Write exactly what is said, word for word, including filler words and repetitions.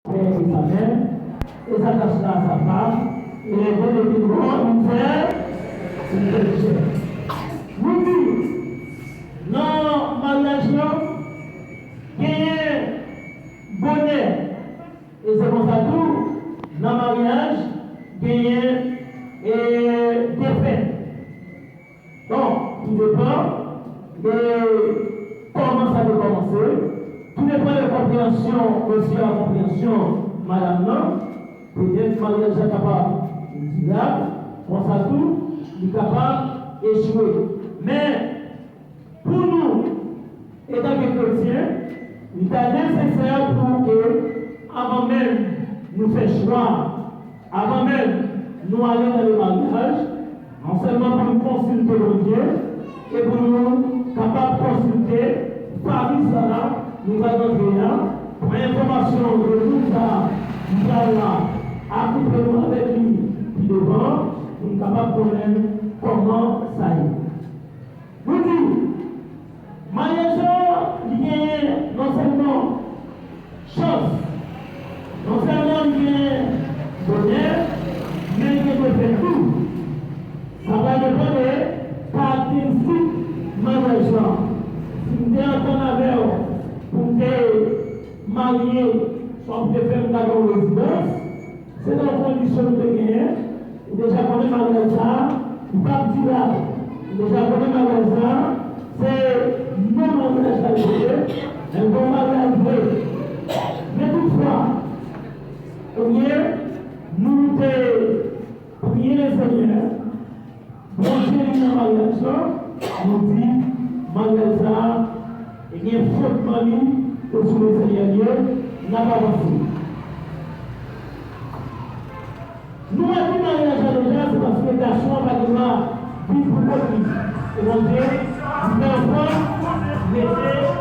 Pè e sa mè, e sa tach la a sa pa, e lè de depi nou an nou fè, nou fè chè. Nou di, nan maryaj lan, genyen bonè, e se konsa tou, nan maryaj, genyen, e, defèt. Bon, tou depann de kòman sa te kòmanse, tou depann de konpreyansyon mesye a, konpreyansyon madanm nan. Petèt maryaj la kapab dirab, konsa tou, li kapab echwe. Men, pou nou, etanke kretyen, li ta nesesè pou ke, avan menm nou fè chwa, avan menm nou ale nan le maryaj, non sèlman pou nou konsilte Bondye, e pou nou kapab konsilte fanmi sa a nou pral rantre a, pran enfòmasyon de moun sa a nou pral la, akouple nou avèk li pi devan, pou nou kapab konnen kòman sa ye. Nou di, maryaj la, li genyen non sèlman chans, non sèlman li genyen bonè, men li gen defèt tou. Sa va depann de karakteristik maryaj la. Si m te antann avè w pou m te marye, swa pou te fè m gade yon rezidans, se nan kondisyon nou te genyen. Ou deja konnen maryaj sa a, li p ap dirab. Ou deja konnen maryaj sa a, se yon maryaj la li ye, men yon maryaj vre. Men toutfwa, ebyen, nou te priye Lesenyè, Bondye li nan maryaj la, nou di, maryaj sa a, ebyen, fondman li, se sou Lesenyè li ye, n ap avanse. Nou mete maryaj la deja, se paske gason an pa gen dwa viv pou kont li. E Bondye, li fè ansanm, mete